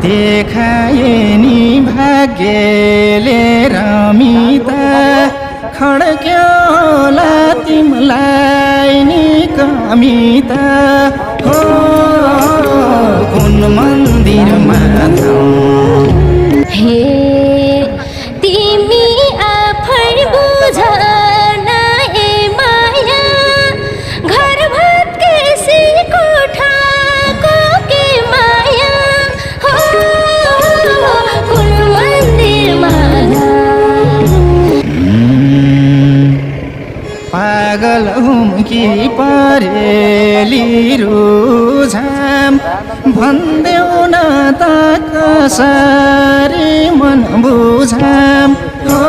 देखाए नि भाग्यले रमिता खड्क्यो होला तिमलाई नि कमिता हो कुन मन्दिरमा हे तिमी आफै बुझ न ए माया घर भत्केसी कोठाको के माया हो कुन मन्दिरमा पागल हुँ कि परेली रुझाम भन्देऊ न त कसरी मन बुझाम हो